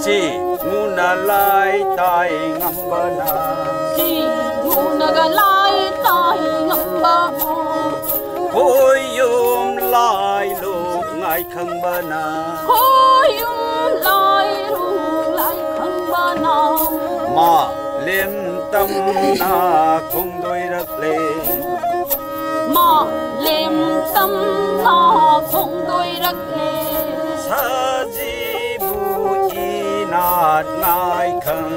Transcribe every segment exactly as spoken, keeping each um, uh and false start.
ꯁꯤ ꯉꯨꯅ ꯂꯥꯏ ꯇꯥꯏ ꯉꯝꯕꯅ꯫ ꯁꯤ ꯉꯨꯅꯒ ꯂꯥꯏ ꯇꯥꯏ ꯉꯝꯕ꯫ ꯈꯣꯏꯌꯨꯝ ꯂꯥꯏ ꯂꯨ ꯉꯥꯏ ꯈꯪꯕꯅ꯫ ꯈꯣꯏꯌꯨꯝ ꯂꯥꯏ ꯂꯨ ꯉꯥꯏ ꯈꯪꯕꯅ꯫ ꯃꯥꯂꯦꯝ ꯇꯝꯅ ꯈꯣꯡꯗꯣꯏꯔꯛꯂꯦ꯫ ꯃꯥꯂꯦꯝ ꯇꯝꯅ ꯈꯣꯡꯗꯣꯏꯔꯛꯂꯦ꯫ ꯁꯖꯤꯕꯨ ꯏꯅꯥꯠ ꯉꯥꯏ ꯈꯪ꯫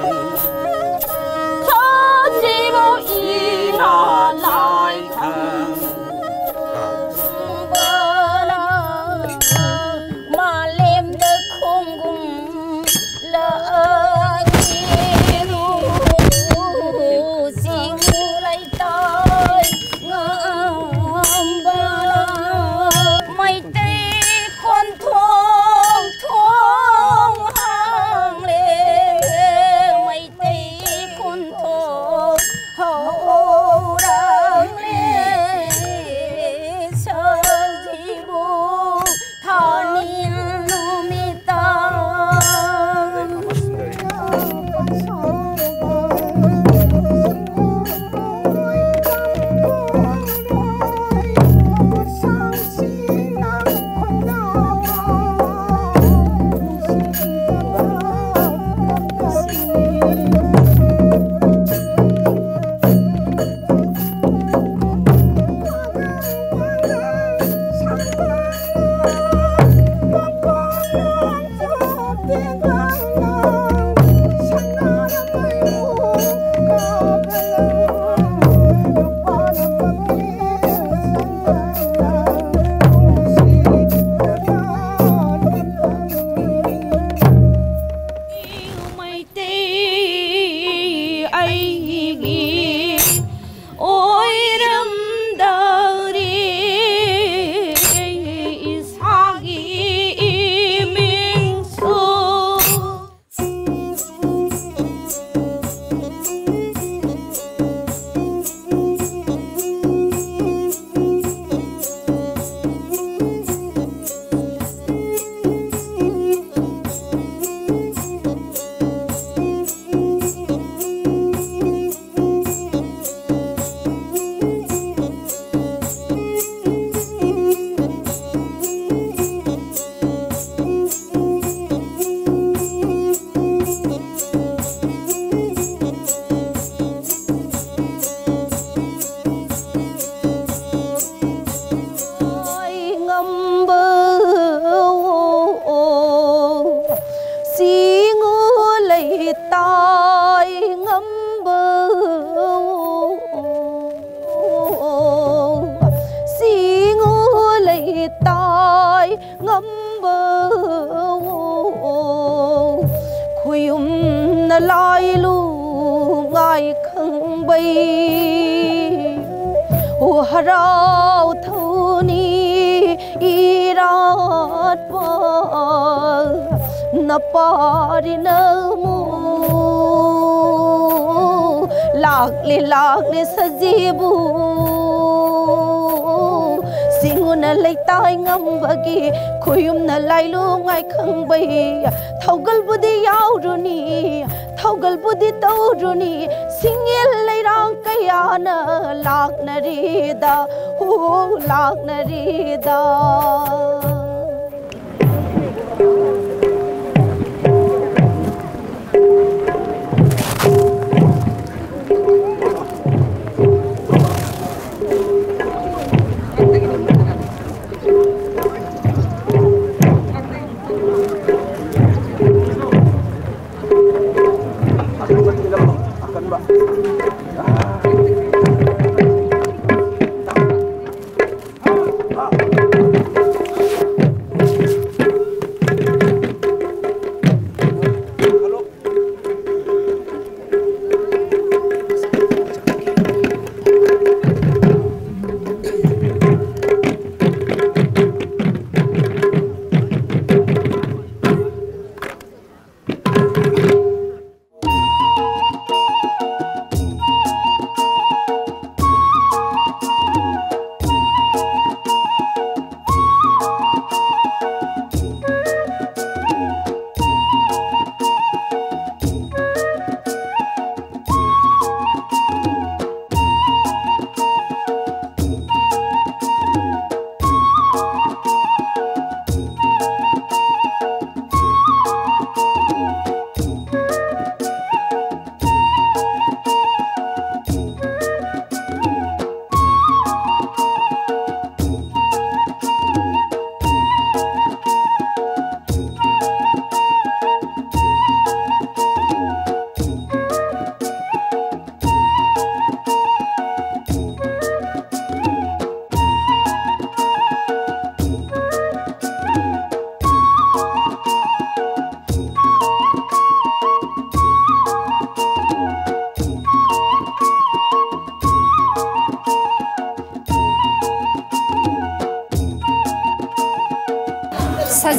ꯁꯖꯤꯕꯨ ꯏꯅꯥꯠ ꯉꯥꯏ ꯈꯪ꯫ ꯕꯅ ꯃꯥꯂꯦꯝꯗ ꯈꯣꯡꯒꯨꯝ ꯂꯥꯛꯏ꯫ ꯁꯤꯡ ꯂꯩꯇꯥꯏ ꯉꯝꯕ꯫ ꯃꯩꯇꯩ ꯈꯣꯟꯊꯣꯡ ꯊꯣꯡ ꯍꯥꯡꯂꯦ꯫ ꯃꯩ ꯁꯤꯡꯉꯨ ꯂꯩꯇꯥꯏ ꯉꯝꯕ, ꯁꯤꯡꯉꯨ ꯂꯩꯇꯥꯏ ꯉꯝꯕ, ꯈꯨꯌꯨꯝꯅ ꯂꯥꯏꯂꯨ ꯉꯥꯏ ꯈꯪꯕꯩ꯫ ꯑꯣ ꯍꯔꯥꯎ ꯊꯧꯅꯤ ꯏꯔꯥꯠꯄ ꯅꯄꯥꯔꯤ ꯅꯃꯨ꯫ ꯂꯥꯛꯂꯦ ꯂꯥꯛꯂꯦ ꯁꯖꯤꯕꯨ ꯁꯤꯡꯉꯨꯅ ꯂꯩꯇꯥꯏ ꯉꯝꯕꯒꯤ ꯈꯨꯌꯨꯝꯅ ꯂꯥꯏꯂꯨ ꯉꯥꯏ ꯈꯪꯕꯩ꯫ ꯊꯧꯒꯜꯕꯨꯗꯤ ꯌꯥꯎꯔꯨꯅꯤ ꯊꯧꯒꯜꯕꯨꯗꯤ ꯇꯧꯔꯨꯅꯤ ꯁꯤꯡꯉꯦꯜ ꯂꯩꯔꯥꯡ ꯀꯌꯥꯅ ꯂꯥꯛꯅꯔꯤꯗ ꯍꯨ ꯂꯥꯛꯅꯔꯤꯗ꯫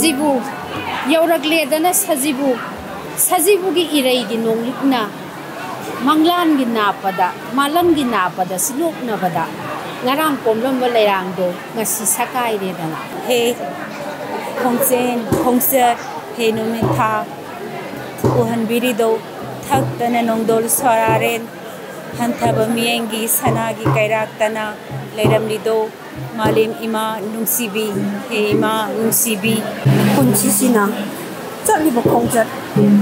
ꯁꯖꯤꯕꯨ ꯌꯧꯔꯛꯂꯦꯗꯅ ꯁꯖꯤꯕꯨ, ꯁꯖꯤꯕꯨꯒꯤ ꯏꯔꯩꯒꯤ ꯅꯣꯡꯂꯤꯛꯅ ꯃꯪꯂꯥꯟꯒꯤ ꯅꯥꯞꯄꯗ, ꯃꯥꯂꯪꯒꯤ ꯅꯥꯞꯄꯗ ꯁꯤꯂꯣꯛꯅꯕꯗ ꯉꯔꯥꯡ ꯄꯣꯝꯂꯝꯕ ꯂꯩꯔꯥꯡꯗꯣ ꯉꯁꯤ ꯁꯛꯀꯥꯏꯔꯦꯗꯅ꯫ ꯍꯦ ꯈꯣꯡꯆꯦꯟ ꯈꯣꯡꯆꯠ, ꯍꯦ ꯅꯨꯃꯤꯠ ꯊꯥ ꯎꯍꯟꯕꯤꯔꯤꯗꯣ, ꯊꯛꯇꯅ ꯅꯣꯡꯗꯣꯜ ꯁꯣꯔꯥꯔꯦꯟ, ꯍꯟꯊꯕ ꯃꯤꯠꯌꯦꯡꯒꯤ ꯁꯅꯥꯒꯤ ꯀꯩꯔꯥꯛꯇꯅ ꯂꯩꯔꯝꯂꯤꯗꯣ, ꯃꯥꯂꯦꯝ ꯏꯃꯥ ꯅꯨꯡꯁꯤꯕꯤ, ꯍꯦ ꯏꯃꯥ ꯅꯨꯡꯁꯤꯕꯤ꯫ ꯄꯨꯟꯁꯤꯁꯤꯅ ꯆꯠꯂꯤꯕ ꯈꯣꯡꯆꯠ,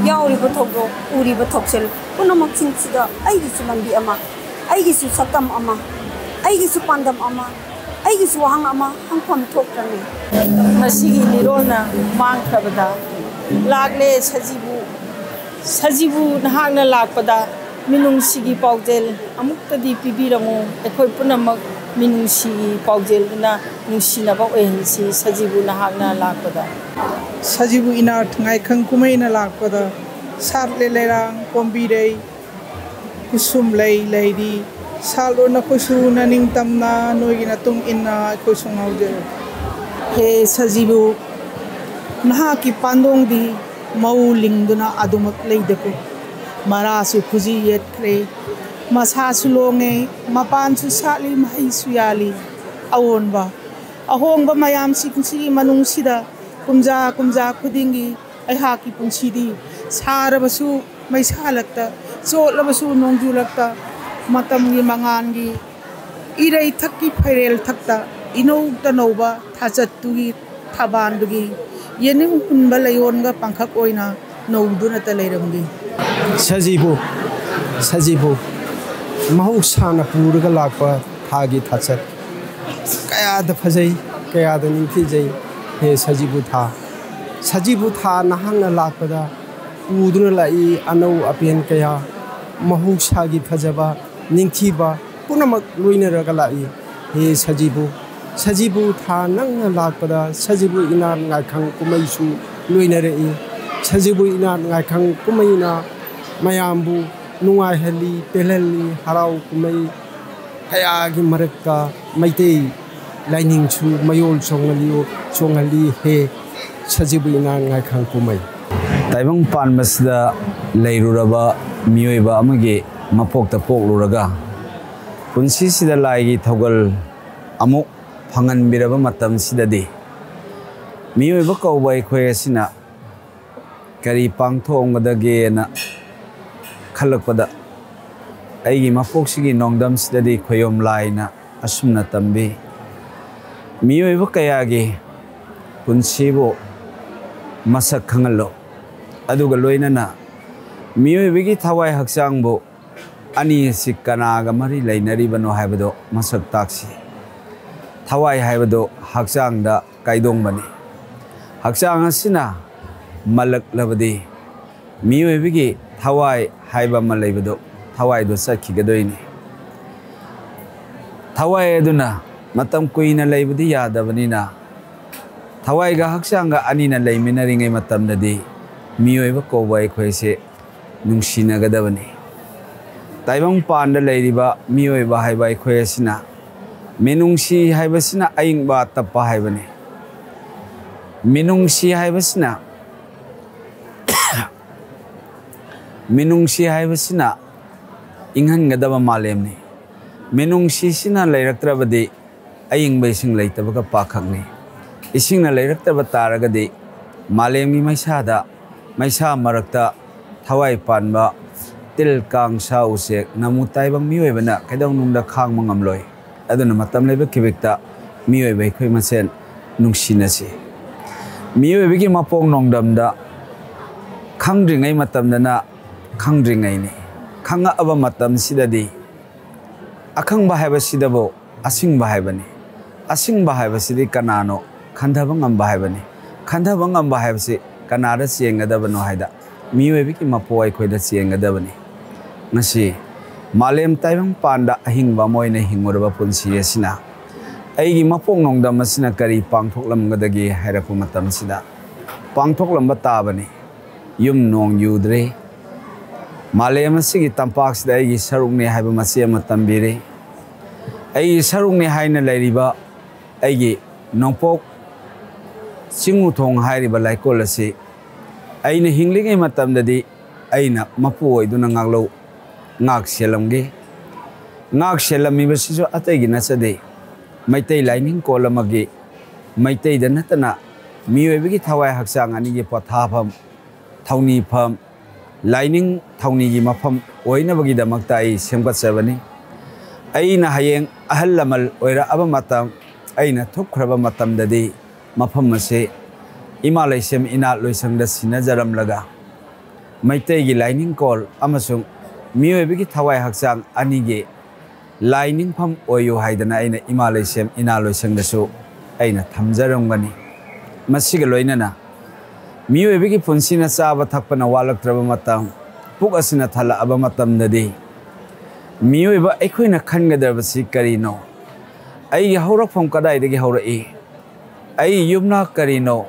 ꯌꯥꯎꯔꯤꯕ ꯊꯧꯗꯣꯛ, ꯎꯔꯤꯕ ꯊꯧꯁꯤꯜ ꯄꯨꯝꯅꯃꯛꯁꯤꯡꯁꯤꯗ ꯑꯩꯒꯤꯁꯨ ꯂꯝꯕꯤ ꯑꯃ, ꯑꯩꯒꯤꯁꯨ ꯁꯛꯇꯝ ꯑꯃ, ꯑꯩꯒꯤꯁꯨ ꯄꯥꯟꯗꯝ ꯑꯃ, ꯑꯩꯒꯤꯁꯨ ꯋꯥꯍꯪ ꯑꯃ ꯍꯪꯐꯝ ꯊꯣꯛꯇ꯭ꯔꯅꯤ꯫ ꯃꯁꯤꯒꯤ ꯃꯤꯔꯣꯟꯅ ꯃꯥꯡꯈ꯭ꯔꯕꯗ ꯂꯥꯛꯂꯦ ꯁꯖꯤꯕꯨ, ꯁꯖꯤꯕꯨ ꯅꯍꯥꯛꯅ ꯂꯥꯛꯄꯗ ꯃꯤꯅꯨꯡꯁꯤꯒꯤ ꯄꯥꯎꯖꯦꯜ ꯑꯃꯨꯛꯇꯗꯤ ꯄꯤꯕꯤꯔꯝꯃꯨ꯫ ꯑꯩꯈꯣꯏ ꯄꯨꯝꯅꯃꯛ ꯃꯤꯅꯨꯡꯁꯤꯒꯤ ꯄꯥꯎꯖꯦꯜꯗꯨꯅ ꯅꯨꯡꯁꯤꯅꯕ ꯑꯣꯏꯍꯟꯁꯤ ꯁꯖꯤꯕꯨ ꯅꯍꯥꯛꯅ ꯂꯥꯛꯄꯗ꯫ ꯁꯖꯤꯕꯨ ꯏꯅꯥꯠ ꯉꯥꯏꯈꯪ ꯀꯨꯝꯍꯩꯅ ꯂꯥꯛꯄꯗ ꯁꯥꯠꯂꯦ ꯂꯩꯔꯥꯡ ꯄꯣꯝꯕꯤꯔꯩ, ꯀꯨꯁꯨꯝ ꯂꯩ ꯂꯩꯔꯤ꯫ ꯁꯥꯠꯂꯣ ꯅꯈꯣꯏꯁꯨ ꯅꯅꯤꯡꯇꯝꯅ, ꯅꯣꯏꯒꯤ ꯃꯇꯨꯡ ꯏꯟꯅ ꯑꯩꯈꯣꯏꯁꯨ ꯉꯥꯎꯖꯔꯒꯦ꯫ ꯍꯦ ꯁꯖꯤꯕꯨ, ꯅꯍꯥꯛꯀꯤ ꯄꯥꯟꯗꯣꯡꯗꯤ ꯃꯧ ꯂꯤꯡꯗꯨꯅ ꯑꯗꯨꯃꯛ ꯂꯩꯗꯀꯣ꯫ ꯃꯔꯥꯁꯨ ꯈꯨꯖꯤ ꯌꯦꯠꯈ꯭ꯔꯦ, ꯃꯁꯥꯁꯨ ꯂꯣꯡꯉꯦ, ꯃꯄꯥꯟꯁꯨ ꯁꯥꯠꯂꯤ, ꯃꯍꯩꯁꯨ ꯌꯥꯜꯂꯤ꯫ ꯑꯑꯣꯟꯕ, ꯑꯍꯣꯡꯕ ꯃꯌꯥꯝꯁꯤꯡꯁꯤꯒꯤ ꯃꯅꯨꯡꯁꯤꯗ ꯀꯨꯝꯖꯥ ꯀꯨꯝꯖꯥ ꯈꯨꯗꯤꯡꯒꯤ ꯑꯩꯍꯥꯛꯀꯤ ꯄꯨꯟꯁꯤꯗꯤ ꯁꯥꯔꯕꯁꯨ ꯃꯩꯁꯥꯂꯛꯇ, ꯆꯣꯠꯂꯕꯁꯨ ꯅꯣꯡꯖꯨꯂꯛꯇ, ꯃꯇꯝꯒꯤ ꯃꯉꯥꯜꯒꯤ ꯏꯔꯩꯊꯛꯀꯤ ꯐꯩꯔꯦꯜ ꯊꯛꯇ ꯏꯅꯧ ꯇꯅꯧꯕ ꯊꯥꯆꯠꯇꯨꯒꯤ ꯊꯕꯥꯟꯗꯨꯒꯤ ꯌꯦꯅꯤꯡ ꯍꯨꯟꯕ ꯂꯩꯌꯣꯟꯒ ꯄꯥꯡꯈꯛ ꯑꯣꯏꯅ ꯅꯧꯗꯨꯅꯇ ꯂꯩꯔꯝꯂꯤ꯫ ꯁꯖꯤꯕꯨ, ꯁꯖꯤꯕꯨ, ꯃꯍꯧꯁꯥꯅ ꯄꯨꯔꯒ ꯂꯥꯛꯄ ꯊꯥꯒꯤ ꯊꯥꯆꯠ ꯀꯌꯥꯗ ꯐꯖꯩ, ꯀꯌꯥꯗ ꯅꯤꯡꯊꯤꯖꯩ꯫ ꯍꯦ ꯁꯖꯤꯕꯨ ꯊꯥ, ꯁꯖꯤꯕꯨ ꯊꯥ ꯅꯍꯥꯛꯅ ꯂꯥꯛꯄꯗ ꯄꯨꯗꯨꯅ ꯂꯥꯛꯏ ꯑꯅꯧ ꯑꯄꯦꯟ ꯀꯌꯥ, ꯃꯍꯧꯁꯥꯒꯤ ꯐꯖꯕ, ꯅꯤꯡꯊꯤꯕ ꯄꯨꯝꯅꯃꯛ ꯂꯣꯏꯅꯔꯒ ꯂꯥꯛꯏ꯫ ꯍꯦ ꯁꯖꯤꯕꯨ, ꯁꯖꯤꯕꯨ ꯊꯥ ꯅꯪꯅ ꯂꯥꯛꯄꯗ ꯁꯖꯤꯕꯨ ꯏꯅꯥꯠ ꯉꯥꯏꯈꯪ ꯀꯨꯝꯍꯩꯁꯨ ꯂꯣꯏꯅꯔꯛꯏ꯫ ꯁꯖꯤꯕꯨ ꯏꯅꯥꯠ ꯉꯥꯏꯈꯪ ꯀꯨꯝꯍꯩꯅ ꯃꯌꯥꯝꯕꯨ ꯅꯨꯡꯉꯥꯏꯍꯜꯂꯤ, ꯄꯦꯜꯍꯜꯂꯤ꯫ ꯍꯔꯥꯎ ꯀꯨꯝꯍꯩ ꯀꯌꯥꯒꯤ ꯃꯔꯛꯇ ꯃꯩꯇꯩ ꯂꯥꯏꯅꯤꯡꯁꯨ ꯃꯌꯣꯜ ꯆꯣꯡꯍꯜꯂꯤ, ꯆꯣꯡꯍꯜꯂꯤ꯫ ꯍꯦ ꯁꯖꯤꯕꯨ ꯏꯅꯥꯟ ꯉꯥꯏꯈꯥꯡ ꯄꯨꯝꯍꯩ꯫ ꯇꯥꯏꯕꯪ ꯄꯥꯟꯕꯁꯤꯗ ꯂꯩꯔꯨꯔꯕ ꯃꯤꯑꯣꯏꯕ ꯑꯃꯒꯤ ꯃꯄꯣꯛꯇ ꯄꯣꯛꯂꯨꯔꯒ ꯄꯨꯟꯁꯤꯁꯤꯗ ꯂꯥꯏꯒꯤ ꯊꯧꯒꯜ ꯑꯃꯨꯛ ꯐꯪꯍꯟꯕꯤꯔꯕ ꯃꯇꯝꯁꯤꯗꯗꯤ ꯃꯤꯑꯣꯏꯕ ꯀꯧꯕ ꯑꯩꯈꯣꯏ ꯑꯁꯤꯅ ꯀꯔꯤ ꯄꯥꯡꯊꯣꯛꯑꯝꯒꯗꯒꯦꯅ ꯈꯜꯂꯛꯄꯗ ꯑꯩꯒꯤ ꯃꯄꯣꯛꯁꯤꯒꯤ ꯅꯣꯡꯗꯝꯁꯤꯗꯗꯤ ꯈꯣꯌꯣꯝ ꯂꯥꯏꯅ ꯑꯁꯨꯝꯅ ꯇꯝꯕꯤ, ꯃꯤꯑꯣꯏꯕ ꯀꯌꯥꯒꯤ ꯄꯨꯟꯁꯤꯕꯨ ꯃꯁꯛ ꯈꯪꯍꯜꯂꯨ, ꯑꯗꯨꯒ ꯂꯣꯏꯅꯅ ꯃꯤꯑꯣꯏꯕꯒꯤ ꯊꯋꯥꯏ ꯍꯛꯆꯥꯡꯕꯨ ꯑꯅꯤ ꯑꯁꯤ ꯀꯅꯥꯒ ꯃꯔꯤ ꯂꯩꯅꯔꯤꯕꯅꯣ ꯍꯥꯏꯕꯗꯨ ꯃꯁꯛ ꯇꯥꯛꯁꯤ꯫ ꯊꯋꯥꯏ ꯍꯥꯏꯕꯗꯨ ꯍꯛꯆꯥꯡꯗ ꯀꯥꯏꯗꯣꯡꯕꯅꯤ꯫ ꯍꯛꯆꯥꯡ ꯑꯁꯤꯅ ꯃꯜꯂꯛꯂꯕꯗꯤ ꯃꯤꯑꯣꯏꯕꯒꯤ ꯊꯋꯥꯏ ꯍꯥꯏꯕ ꯑꯃ ꯂꯩꯕꯗꯨ, ꯊꯋꯥꯏꯗꯨ ꯆꯠꯈꯤꯒꯗꯣꯏꯅꯤ꯫ ꯊꯋꯥꯏ ꯑꯗꯨꯅ ꯃꯇꯝ ꯀꯨꯏꯅ ꯂꯩꯕꯗꯤ ꯌꯥꯗꯕꯅꯤꯅ, ꯊꯋꯥꯏꯒ ꯍꯛꯆꯥꯡꯒ ꯑꯅꯤꯅ ꯂꯩꯃꯤꯟꯅꯔꯤꯉꯩ ꯃꯇꯝꯗꯗꯤ ꯃꯤꯑꯣꯏꯕ ꯀꯧꯕ ꯑꯩꯈꯣꯏꯁꯦ ꯅꯨꯡꯁꯤꯅꯒꯗꯕꯅꯤ꯫ ꯇꯥꯏꯕꯪ ꯄꯥꯟꯗ ꯂꯩꯔꯤꯕ ꯃꯤꯑꯣꯏꯕ ꯍꯥꯏꯕ ꯑꯩꯈꯣꯏ ꯑꯁꯤꯅ ꯃꯤꯅꯨꯡꯁꯤ ꯍꯥꯏꯕꯁꯤꯅ ꯑꯏꯪꯕ ꯇꯞꯄ ꯍꯥꯏꯕꯅꯤ꯫ ꯃꯤꯅꯨꯡꯁꯤ ꯍꯥꯏꯕꯁꯤꯅ ꯃꯤꯅꯨꯡꯁꯤ ꯍꯥꯏꯕꯁꯤꯅ ꯏꯪꯍꯟꯒꯗꯕ ꯃꯥꯂꯦꯝꯅꯤ꯫ ꯃꯤꯅꯨꯡꯁꯤꯁꯤꯅ ꯂꯩꯔꯛꯇ꯭ꯔꯕꯗꯤ ꯑꯏꯪꯕ ꯏꯁꯤꯡ ꯂꯩꯇꯕꯒ ꯄꯥꯈꯛꯅꯤ꯫ ꯏꯁꯤꯡꯅ ꯂꯩꯔꯛꯇꯕ ꯇꯥꯔꯒꯗꯤ ꯃꯥꯂꯦꯝꯒꯤ ꯃꯩꯁꯥꯗ, ꯃꯩꯁꯥ ꯃꯔꯛꯇ ꯊꯋꯥꯏ ꯄꯥꯟꯕ ꯇꯤꯜ ꯀꯥꯡ ꯁꯥ ꯎꯆꯦꯛ ꯅꯃꯨ ꯇꯥꯏꯕꯪ ꯃꯤꯑꯣꯏꯕꯅ ꯀꯩꯗꯧꯅꯨꯡꯗ ꯈꯥꯡꯕ ꯉꯝꯂꯣꯏ꯫ ꯑꯗꯨꯅ ꯃꯇꯝ ꯂꯩꯕ ꯈꯤꯕꯤꯛꯇ ꯃꯤꯑꯣꯏꯕ ꯑꯩꯈꯣꯏ ꯃꯁꯦꯟ ꯅꯨꯡꯁꯤꯅꯁꯤ꯫ ꯃꯤꯑꯣꯏꯕꯒꯤ ꯃꯄꯣꯛ ꯅꯣꯡꯗꯝꯗ ꯈꯪꯗ꯭ꯔꯤꯉꯩ ꯃꯇꯝꯗꯅ ꯈꯪꯗ꯭ꯔꯤꯉꯩꯅꯤ꯫ ꯈꯪꯉꯛꯑꯕ ꯃꯇꯝꯁꯤꯗꯗꯤ ꯑꯈꯪꯕ ꯍꯥꯏꯕꯁꯤꯗꯕꯨ ꯑꯁꯤꯡꯕ ꯍꯥꯏꯕꯅꯤ꯫ ꯑꯁꯤꯡꯕ ꯍꯥꯏꯕꯁꯤꯗꯤ ꯀꯅꯥꯅꯣ? ꯈꯟꯊꯕ ꯉꯝꯕ ꯍꯥꯏꯕꯅꯤ꯫ ꯈꯟꯊꯕ ꯉꯝꯕ ꯍꯥꯏꯕꯁꯤ ꯀꯅꯥꯗ ꯆꯦꯟꯒꯗꯕꯅꯣ ꯍꯥꯏꯗ ꯃꯤꯑꯣꯏꯕꯒꯤ ꯃꯄꯣꯛ ꯑꯩꯈꯣꯏꯗ ꯆꯦꯟꯒꯗꯕꯅꯤ꯫ ꯉꯁꯤ ꯃꯥꯂꯦꯝ ꯇꯥꯏꯕꯪ ꯄꯥꯟꯗ ꯑꯍꯤꯡꯕ ꯑꯃ ꯑꯣꯏꯅ ꯍꯤꯡꯉꯨꯔꯕ ꯄꯨꯟꯁꯤ ꯑꯁꯤꯅ ꯑꯩꯒꯤ ꯃꯄꯣꯛ ꯅꯣꯡꯗꯝ ꯑꯁꯤꯅ ꯀꯔꯤ ꯄꯥꯡꯊꯣꯛꯂꯝꯒꯗꯒꯦ ꯍꯥꯏꯔꯛꯄ ꯃꯇꯝꯁꯤꯗ ꯄꯥꯡꯊꯣꯛꯂꯝꯕ ꯇꯥꯕꯅꯤ꯫ ꯌꯨꯝ ꯅꯣꯡ ꯌꯨꯗ꯭ꯔꯦ꯫ ꯃꯥꯂꯦꯝ ꯑꯁꯤꯒꯤ ꯇꯝꯄꯥꯛꯁꯤꯗ ꯑꯩꯒꯤ ꯁꯔꯨꯛꯅꯤ ꯍꯥꯏꯕ ꯃꯆꯦꯠ ꯑꯃ ꯇꯝꯕꯤꯔꯦ꯫ ꯑꯩꯒꯤ ꯁꯔꯨꯛꯅꯤ ꯍꯥꯏꯅ ꯂꯩꯔꯤꯕ ꯑꯩꯒꯤ ꯅꯣꯡꯄꯣꯛ ꯆꯤꯡꯃꯨꯊꯣꯡ ꯍꯥꯏꯔꯤꯕ ꯂꯥꯏꯀꯣꯜ ꯑꯁꯤ ꯑꯩꯅ ꯍꯤꯡꯂꯤꯉꯩ ꯃꯇꯝꯗꯗꯤ ꯑꯩꯅ ꯃꯄꯨ ꯑꯣꯏꯗꯨꯅ ꯉꯥꯛꯂꯧ ꯉꯥꯛ ꯁꯦꯜꯂꯝꯒꯦ꯫ ꯉꯥꯛ ꯁꯦꯜꯂꯝꯃꯤꯕꯁꯤꯁꯨ ꯑꯇꯩꯒꯤ ꯅꯠꯆꯗꯦ, ꯃꯩꯇꯩ ꯂꯥꯏꯅꯤꯡ ꯀꯣꯜ ꯑꯃꯒꯤ, ꯃꯩꯇꯩꯗ ꯅꯠꯇꯅ ꯃꯤꯑꯣꯏꯕꯒꯤ ꯊꯋꯥꯏ ꯍꯛꯆꯥꯡ ꯑꯅꯤꯒꯤ ꯄꯣꯊꯥꯐꯝ, ꯊꯧꯅꯤꯐꯝ, ꯂꯥꯏꯅꯤꯡ ꯊꯧꯅꯤꯒꯤ ꯃꯐꯝ ꯑꯣꯏꯅꯕꯒꯤꯗꯃꯛꯇ ꯑꯩ ꯁꯦꯝꯒꯠꯆꯕꯅꯤ꯫ ꯑꯩꯅ ꯍꯌꯦꯡ ꯑꯍꯜ ꯂꯃꯟ ꯑꯣꯏꯔꯛꯑꯕ ꯃꯇꯝ, ꯑꯩꯅ ꯊꯨꯞꯈ꯭ꯔꯕ ꯃꯇꯝꯗꯗꯤ ꯃꯐꯝ ꯑꯁꯤ ꯏꯃꯥ ꯂꯩꯁꯦꯝ ꯏꯅꯥꯠ ꯂꯣꯏꯁꯪꯗ ꯁꯤꯟꯅꯖꯔꯝꯂꯒ, ꯃꯩꯇꯩꯒꯤ ꯂꯥꯏꯅꯤꯡꯀꯣꯜ ꯑꯃꯁꯨꯡ ꯃꯤꯑꯣꯏꯕꯒꯤ ꯊꯋꯥꯏ ꯍꯛꯆꯥꯡ ꯑꯅꯤꯒꯤ ꯂꯥꯏꯅꯤꯡꯐꯝ ꯑꯣꯏꯌꯨ ꯍꯥꯏꯗꯅ ꯑꯩꯅ ꯏꯃꯥ ꯂꯩꯁꯦꯝ ꯏꯅꯥ ꯂꯣꯏꯁꯪꯗꯁꯨ ꯑꯩꯅ ꯊꯝꯖꯔꯝꯒꯅꯤ꯫ ꯃꯁꯤꯒ ꯂꯣꯏꯅꯅ ꯃꯤꯑꯣꯏꯕꯒꯤ ꯄꯨꯟꯁꯤꯅ ꯆꯥꯕ ꯊꯛꯄꯅ ꯋꯥꯠꯂꯛꯇ꯭ꯔꯕ ꯃꯇꯝ, ꯄꯨꯛ ꯑꯁꯤꯅ ꯊꯜꯂꯛꯑꯕ ꯃꯇꯝꯗꯗꯤ ꯃꯤꯑꯣꯏꯕ ꯑꯩꯈꯣꯏꯅ ꯈꯟꯒꯗꯕꯁꯤ ꯀꯔꯤꯅꯣ? ꯑꯩꯒꯤ ꯍꯧꯔꯛꯐꯝ ꯀꯗꯥꯏꯗꯒꯤ ꯍꯧꯔꯛꯏ? ꯑꯩ ꯌꯨꯝꯅꯥꯛ ꯀꯔꯤꯅꯣ?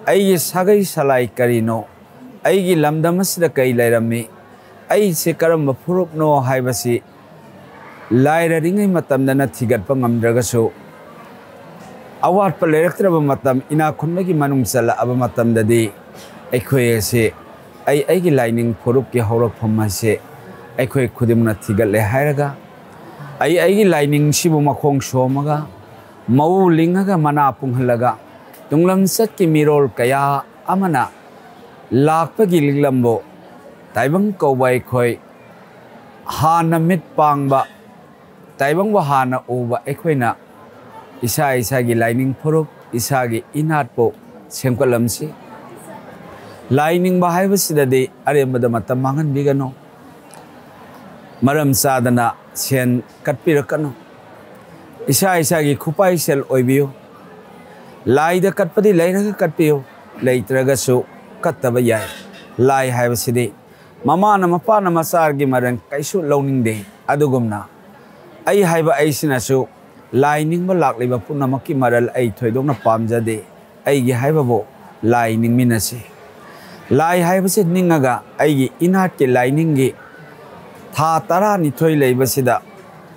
ꯑꯩꯒꯤ ꯁꯥꯒꯩ ꯁꯂꯥꯏ ꯀꯔꯤꯅꯣ? ꯑꯩꯒꯤ ꯂꯝꯗꯝ ꯑꯁꯤꯗ ꯀꯔꯤ ꯂꯩꯔꯝꯃꯤ? ꯑꯩꯁꯦ ꯀꯔꯝꯕ ꯐꯨꯔꯨꯞꯅꯣ ꯍꯥꯏꯕꯁꯤ ꯂꯥꯏꯔꯔꯤꯉꯩ ꯃꯇꯝꯗꯅ ꯊꯤꯒꯠꯄ ꯉꯝꯗ꯭ꯔꯒꯁꯨ, ꯑꯋꯥꯠꯄ ꯂꯩꯔꯛꯇ꯭ꯔꯕ ꯃꯇꯝ, ꯏꯅꯥꯛ ꯈꯨꯟꯕꯒꯤ ꯃꯅꯨꯡ ꯆꯜꯂꯛꯑꯕ ꯃꯇꯝꯗꯗꯤ ꯑꯩꯈꯣꯏ ꯑꯁꯤ ꯑꯩ ꯑꯩꯒꯤ ꯂꯥꯏꯅꯤꯡ ꯐꯨꯔꯨꯞꯀꯤ ꯍꯧꯔꯛꯐꯝ ꯑꯁꯤ ꯑꯩꯈꯣꯏ ꯈꯨꯗꯤꯡꯃꯛꯅ ꯊꯤꯒꯠꯂꯦ ꯍꯥꯏꯔꯒ, ꯑꯩ ꯑꯩꯒꯤ ꯂꯥꯏꯅꯤꯡꯁꯤꯕꯨ ꯃꯈꯣꯡ ꯁꯣꯝꯃꯒ, ꯃꯎ ꯂꯤꯡꯉꯒ, ꯃꯅꯥ ꯄꯨꯡꯍꯜꯂꯒ, ꯇꯨꯡꯂꯝꯆꯠꯀꯤ ꯃꯤꯔꯣꯜ ꯀꯌꯥ ꯑꯃꯅ ꯂꯥꯛꯄꯒꯤ ꯂꯤꯛꯂꯝꯕꯨ ꯇꯥꯏꯕꯪ ꯀꯧꯕ ꯑꯩꯈꯣꯏ ꯍꯥꯟꯅ ꯃꯤꯠ ꯄꯥꯡꯕ, ꯇꯥꯏꯕꯪꯕꯨ ꯍꯥꯟꯅ ꯎꯕ ꯑꯩꯈꯣꯏꯅ ꯏꯁꯥ ꯏꯁꯥꯒꯤ ꯂꯥꯏꯅꯤꯡ ꯐꯨꯔꯨꯞ, ꯏꯁꯥꯒꯤ ꯏꯅꯥꯠꯄꯨ ꯁꯦꯝꯒꯠꯂꯝꯁꯤ꯫ ꯂꯥꯏ ꯅꯤꯡꯕ ꯍꯥꯏꯕꯁꯤꯗꯗꯤ ꯑꯔꯦꯝꯕꯗ ꯃꯇꯝ ꯃꯥꯡꯍꯟꯕꯤꯒꯅꯨ꯫ ꯃꯔꯝ ꯆꯥꯗꯅ ꯁꯦꯟ ꯀꯠꯄꯤꯔꯛꯀꯅꯨ꯫ ꯏꯁꯥ ꯏꯁꯥꯒꯤ ꯈꯨꯄꯥꯏ ꯁꯦꯜ ꯑꯣꯏꯕꯤꯌꯨ꯫ ꯂꯥꯏꯗ ꯀꯠꯄꯗꯤ ꯂꯩꯔꯒ ꯀꯠꯄꯤꯌꯨ, ꯂꯩꯇ꯭ꯔꯒꯁꯨ ꯀꯠꯇꯕ ꯌꯥꯏ꯫ ꯂꯥꯏ ꯍꯥꯏꯕꯁꯤꯗꯤ ꯃꯃꯥꯅ ꯃꯄꯥꯅ ꯃꯆꯥꯒꯤ ꯃꯔꯟ ꯀꯩꯁꯨ ꯂꯧꯅꯤꯡꯗꯦ꯫ ꯑꯗꯨꯒꯨꯝꯅ ꯑꯩ ꯍꯥꯏꯕ ꯑꯩꯁꯤꯅꯁꯨ ꯂꯥꯏ ꯅꯤꯡꯕ ꯂꯥꯛꯂꯤꯕ ꯄꯨꯝꯅꯃꯛꯀꯤ ꯃꯔꯜ ꯑꯩ ꯊꯣꯏꯗꯣꯛꯅ ꯄꯥꯝꯖꯗꯦ꯫ ꯑꯩꯒꯤ ꯍꯥꯏꯕꯕꯨ ꯂꯥꯏ ꯅꯤꯡꯃꯤꯟꯅꯁꯤ꯫ ꯂꯥꯏ ꯍꯥꯏꯕꯁꯤ ꯅꯤꯡꯉꯒ ꯑꯩꯒꯤ ꯏꯅꯥꯠꯀꯤ ꯂꯥꯏꯅꯤꯡꯒꯤ ꯊꯥ ꯇꯔꯥꯅꯤꯊꯣꯏ ꯂꯩꯕꯁꯤꯗ,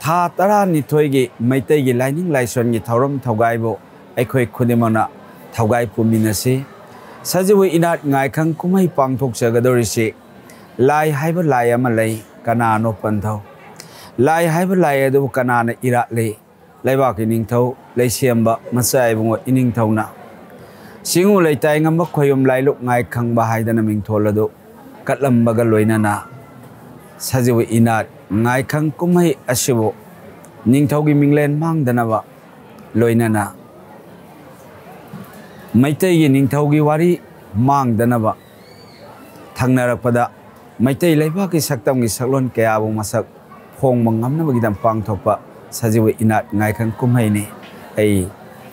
ꯊꯥ ꯇꯔꯥꯅꯤꯊꯣꯏꯒꯤ ꯃꯩꯇꯩꯒꯤ ꯂꯥꯏꯅꯤꯡ ꯂꯥꯏꯁꯣꯟꯒꯤ ꯊꯧꯔꯝ ꯊꯧꯒꯥꯏꯕꯨ ꯑꯩꯈꯣꯏ ꯈꯨꯗꯤꯡꯃꯛꯅ ꯊꯧꯒꯥꯏ ꯄꯨꯃꯤꯟꯅꯁꯤ꯫ ꯁꯖꯤꯕꯨ ꯏꯅꯥꯠ ꯉꯥꯏꯈꯪ ꯀꯨꯝꯍꯩ ꯄꯥꯡꯊꯣꯛꯆꯒꯗꯧꯔꯤꯁꯤ ꯂꯥꯏ ꯍꯥꯏꯕ ꯂꯥꯏ ꯑꯃ ꯂꯩ, ꯀꯅꯥꯅꯣ ꯄꯟꯊꯧ? ꯂꯥꯏ ꯍꯥꯏꯕ ꯂꯥꯏ ꯑꯗꯨꯕꯨ ꯀꯅꯥꯅ ꯏꯔꯥꯠꯂꯤ? ꯂꯩꯕꯥꯛꯀꯤ ꯅꯤꯡꯊꯧ ꯂꯩꯁꯦꯝꯕ ꯃꯆꯥ ꯏꯕꯨꯡꯉꯣ ꯏꯅꯤꯡꯊꯧꯅ ꯆꯤꯡꯉꯨ ꯂꯩꯇꯥꯏ ꯉꯝꯕ ꯈꯣꯌꯨꯝ ꯂꯥꯏꯂꯨꯛ ꯉꯥꯏꯈꯪꯕ ꯍꯥꯏꯗꯅ ꯃꯤꯡꯊꯣꯜ ꯑꯗꯨ ꯀꯠꯂꯝꯕꯒ ꯂꯣꯏꯅꯅ ꯁꯖꯤꯕꯨ ꯏꯅꯥꯠ ꯉꯥꯏꯈꯪ ꯀꯨꯝꯍꯩ ꯑꯁꯤꯕꯨ ꯅꯤꯡꯊꯧꯒꯤ ꯃꯤꯡꯂꯦꯟ ꯃꯥꯡꯗꯅꯕ ꯂꯣꯏꯅꯅ ꯃꯩꯇꯩꯒꯤ ꯅꯤꯡꯊꯧꯒꯤ ꯋꯥꯔꯤ ꯃꯥꯡꯗꯅꯕ ꯊꯪꯅꯔꯛꯄꯗ ꯃꯩꯇꯩ ꯂꯩꯕꯥꯛꯀꯤ ꯁꯛꯇꯝꯒꯤ ꯁꯛꯂꯣꯟ ꯀꯌꯥꯕꯨ ꯃꯁꯛ ꯐꯣꯡꯕ ꯉꯝꯅꯕꯒꯤꯗꯃꯛ ꯄꯥꯡꯊꯣꯛꯄ ꯁꯖꯤꯕꯨ ꯏꯅꯥꯠ ꯉꯥꯏꯈꯪ ꯀꯨꯝꯍꯩꯅꯤ꯫ ꯑꯩ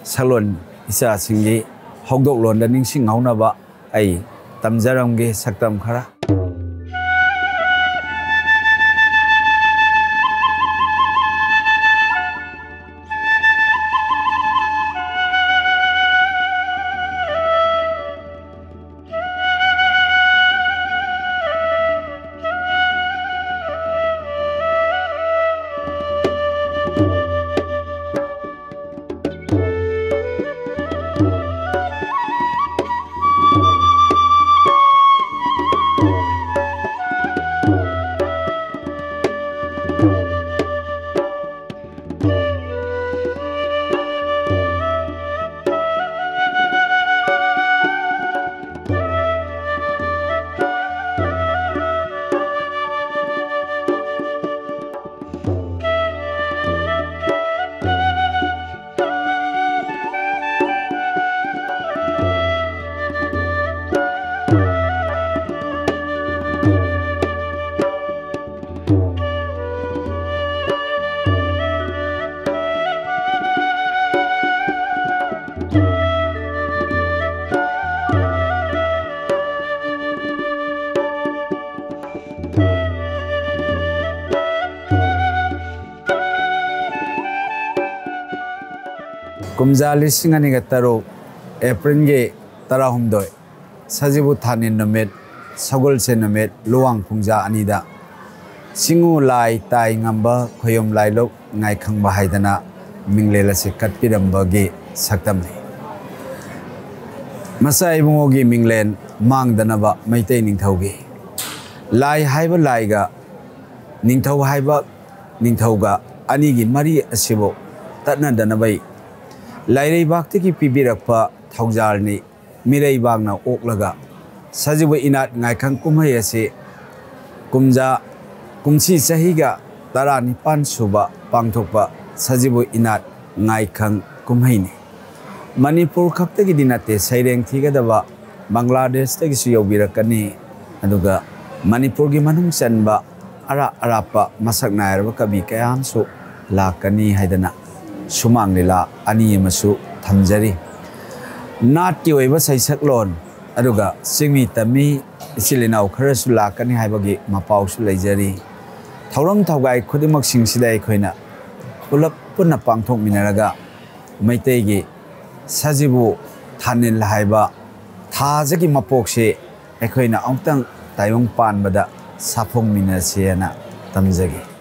ꯁꯛꯂꯣꯟ ꯏꯆꯥꯁꯤꯡꯒꯤ ꯍꯧꯗꯣꯛꯂꯣꯟꯗ ꯅꯤꯡꯁꯤꯡꯍꯧꯅꯕ ꯑꯩ ꯇꯝꯖꯔꯝꯒꯦ ꯁꯛꯇꯝ ꯈꯔ꯫ ꯀꯨꯝꯖꯥ ꯂꯤꯁꯤꯡ ꯑꯅꯤꯒ ꯇꯔꯨꯛ ꯑꯦꯄ꯭ꯔꯤꯜꯒꯤ ꯇꯔꯥꯍꯨꯝꯗꯣꯏ, ꯁꯖꯤꯕꯨ ꯊꯥꯅꯤꯜ ꯅꯨꯃꯤꯠ, ꯁꯒꯣꯜꯁꯦꯟ ꯅꯨꯃꯤꯠ, ꯂꯨꯋꯥꯡ ꯄꯨꯡꯖꯥ ꯑꯅꯤꯗ ꯆꯤꯡꯉꯨ ꯂꯥꯏ ꯇꯥꯏ ꯉꯝꯕ ꯈꯣꯌꯨꯝ ꯂꯥꯏꯂꯨꯛ ꯉꯥꯏꯈꯪꯕ ꯍꯥꯏꯗꯅ ꯃꯤꯡꯂꯦꯟ ꯑꯁꯤ ꯀꯠꯄꯤꯔꯝꯕꯒꯤ ꯁꯛꯇꯝꯅꯤ꯫ ꯃꯆꯥ ꯏꯕꯨꯡꯉꯣꯒꯤ ꯃꯤꯡꯂꯦꯟ ꯃꯥꯡꯗꯅꯕ ꯃꯩꯇꯩ ꯅꯤꯡꯊꯧꯒꯤ ꯂꯥꯏ ꯍꯥꯏꯕ ꯂꯥꯏꯒ ꯅꯤꯡꯊꯧ ꯍꯥꯏꯕ ꯅꯤꯡꯊꯧꯒ ꯑꯅꯤꯒꯤ ꯃꯔꯤ ꯑꯁꯤꯕꯨ ꯇꯠꯅꯗꯅꯕꯩ ꯂꯥꯏꯔꯩꯕꯥꯛꯇꯒꯤ ꯄꯤꯕꯤꯔꯛꯄ ꯊꯧꯖꯥꯜꯅꯤ꯫ ꯃꯤꯔꯩꯕꯥꯛꯅ ꯑꯣꯛꯂꯒ ꯁꯖꯤꯕꯨ ꯏꯅꯥꯠ ꯉꯥꯏꯈꯪ ꯀꯨꯝꯍꯩ ꯑꯁꯤ ꯀꯨꯝꯖꯥ ꯀꯨꯝꯁꯤ ꯆꯍꯤꯒ ꯇꯔꯥꯅꯤꯄꯥꯟ ꯁꯨꯕ ꯄꯥꯡꯊꯣꯛꯄ ꯁꯖꯤꯕꯨ ꯏꯅꯥꯠ ꯉꯥꯏꯈꯪ ꯀꯨꯝꯍꯩꯅꯤ꯫ ꯃꯅꯤꯄꯨꯔ ꯈꯛꯇꯒꯤꯗꯤ ꯅꯠꯇꯦ, ꯁꯩꯔꯦꯡ ꯊꯤꯒꯗꯕ ꯕꯪꯒ꯭ꯂꯥꯗꯦꯁꯇꯒꯤꯁꯨ ꯌꯧꯕꯤꯔꯛꯀꯅꯤ꯫ ꯑꯗꯨꯒ ꯃꯅꯤꯄꯨꯔꯒꯤ ꯃꯅꯨꯡ ꯆꯟꯕ ꯑꯔꯥꯞ ꯑꯔꯥꯞꯄ ꯃꯁꯛ ꯅꯥꯏꯔꯕ ꯀꯕꯤ ꯀꯌꯥ ꯑꯃꯁꯨ ꯂꯥꯛꯀꯅꯤ ꯍꯥꯏꯗꯅ ꯁꯨꯃꯥꯡ ꯂꯤꯂꯥ ꯑꯅꯤ ꯑꯃꯁꯨ ꯊꯝꯖꯔꯤ꯫ ꯅꯥꯠꯀꯤ ꯑꯣꯏꯕ ꯁꯩꯁꯛꯂꯣꯟ ꯑꯗꯨꯒ ꯆꯤꯡꯃꯤ ꯇꯝꯃꯤ ꯏꯆꯤꯜ ꯏꯅꯥꯎ ꯈꯔꯁꯨ ꯂꯥꯛꯀꯅꯤ ꯍꯥꯏꯕꯒꯤ ꯃꯄꯥꯎꯁꯨ ꯂꯩꯖꯔꯤ꯫ ꯊꯧꯔꯝ ꯊꯧꯒꯥꯏ ꯈꯨꯗꯤꯡꯃꯛꯁꯤꯡꯁꯤꯗ ꯑꯩꯈꯣꯏꯅ ꯄꯨꯂꯞ ꯄꯨꯟꯅ ꯄꯥꯡꯊꯣꯛꯃꯤꯟꯅꯔꯒ ꯃꯩꯇꯩꯒꯤ ꯁꯖꯤꯕꯨ ꯊꯥꯅꯤꯜ ꯍꯥꯏꯕ ꯊꯥꯖꯒꯤ ꯃꯄꯣꯛꯁꯦ ꯑꯩꯈꯣꯏꯅ ꯑꯃꯨꯛꯇꯪ ꯇꯥꯏꯕꯪ ꯄꯥꯟꯕꯗ ꯁꯥꯐꯣꯡꯃꯤꯟꯅꯁꯦꯅ ꯇꯝꯖꯒꯦ꯫